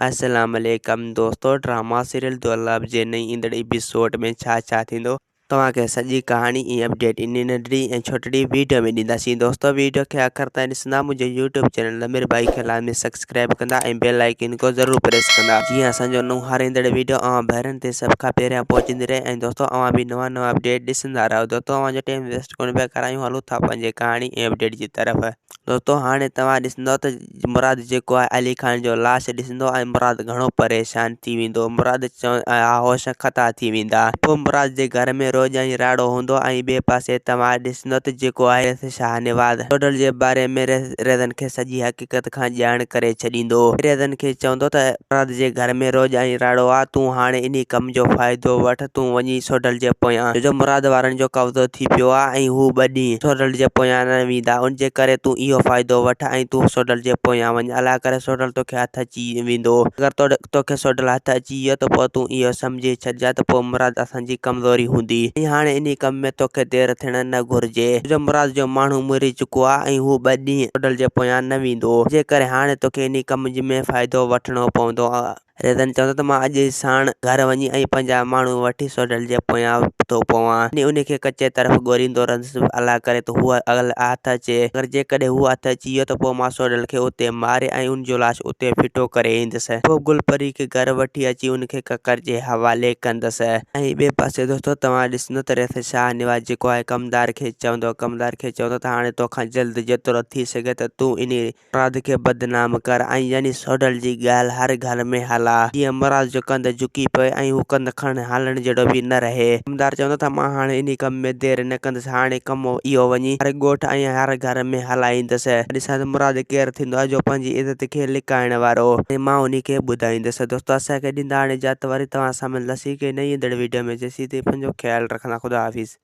السلام عليڪم دوستو ڊراما سيريل دولاب جي نئين ايندڙ ايپيسوڊ ۾ ڇا ڇا ٿيندو توهان کي سڄي ڪهاڻي ۽ اپڊيٽ انهي ننڍڙي ۽ ڇوٽڙي ويڊيو ۾ ڏينداسين دوستو ويڊيو کي آخر تائين ڏسندا منهنجو يوٽيوب چينل ضمير ڀائي کي لازمي سبسڪرائب ڪندا ۽ بيل آئيڪن کي ضرور پريس ڪندا جيئن اسان جو نئون هر ايندڙ ويڊيو اوهان ڀائرن تي سڀ کان پهريان پهچندي رهي ۽ دوستو اوهان به نوان نوان اپڊيٽ ڏسندا رهو دوستو اوهان جو ٽائيم ويسٽ ڪونه پيا ڪرايون هلون ٿا پنهنجي ڪهاڻي ۽ اپڊيٽ جي طرف. دوستو هاڻي توهان ڏسندو ته مراد جيڪو آهي علي خان جو لاش ڏسندو ۽ مراد گهڻو پريشان ٿي ويندو مراد هوش خطا ٿي ويندا پوء مراد جي گهر ۾ روڄ ۽ راڙو هوندو ۽ ٻئي پاسي توهان ڏسندو ته جيڪو آهي شاهنواز سوڍل جي باري ۾ ريزن کي سڄي حقيقت کان ڄاڻ ڪري ڇڏيندو ريزن کي چوندو ته مراد جي گهر ۾ روڄ ۽ راڙو آ تون هاڻي انهي ڪم جو فائدو وٺ تون وڃي سوڍل جي پويان ڇو جو مراد وارن جو قبضو ٿي پيو آ ۽ هو ٻه ڏينهن سوڍل جي پويان نه ويندا ان جي ڪري تون اهو فائدو وٺ ۽ تون سوڍل جي پويان وڃ الله ڪري سوڍل توکي هٿ اچي ويندو اگر توکي سوڍل هٿ اچي ويو ته پوء تون اهو سمجهي ڇڏجان ته پوء مراد اسان جي ڪمزوري هوندي ۽ هاڻي انهي ڪم ۾ توکي دير ٿيڻ نه گهرجي ڇو جو مراد جو ماڻهو مري چڪو آ ۽ هو ٻه ڏينهن سوڍل جي پويان نه ويندو ان جي ڪري هاڻي توکي انهي ڪم ۾ فائدو وٺڻو پوندو. ريزن چوندو ته مان اڄ ئي ساڻ گهر وڃي ۽ پنهنجا ماڻهو وٺي سوڍل جي پويان ٿو پوان ۽ ان کي ڪچي طرف ڳوريندو رهندس الله ڪري ته هو هٿ اچي اگر جيڪڏهن هو هٿ اچي ويو ته پوء مان سوڍل کي اتي ماري ۽ ان جو لاش اتي ڦٽو ڪري ايندس پوء گل پري کي گهر وٺي اچي ان کي ڪڪر جي حوالي ڪندس. ۽ ٻئي پاسي دوستو توهان ڏسندو ته ريس شاهه نواز جيڪو آهي ڪمدار کي چوندو ڪمدار کي چوندو ته هاڻي توکان جلد جيترو ٿي سگهي ته تون انهي مراد کي بدنام ڪر ۽ يعني سوڍل جي ڳالهه هر گهر ۾ هلاء، جيئن مراد جو ڪنڌ جهڪي پوي ۽ هو ڪنڌ کڻي هلڻ جهڙو به نه رهي. ڪمدار چوندو ته مان هاڻي انهي ڪم ۾ دير نه ڪندس، هاڻي ڪم اهو وڃي هر ڳوٺ ۽ هر گهر ۾ هلائيندس. ڏسان ته مراد ڪير ٿيندو آهي جو پنهنجي عزت کي لڪائڻ وارو ۽ مان انهي کي ٻڌائيندس. دوستو اسان کي ڏيندا هاڻي اجازت وري توهان سان ملنداسين ڪنهن نئين ايندڙ ويڊيو ۾ جيسين تائين پنهنجو خيال رکندا خدا حافظ.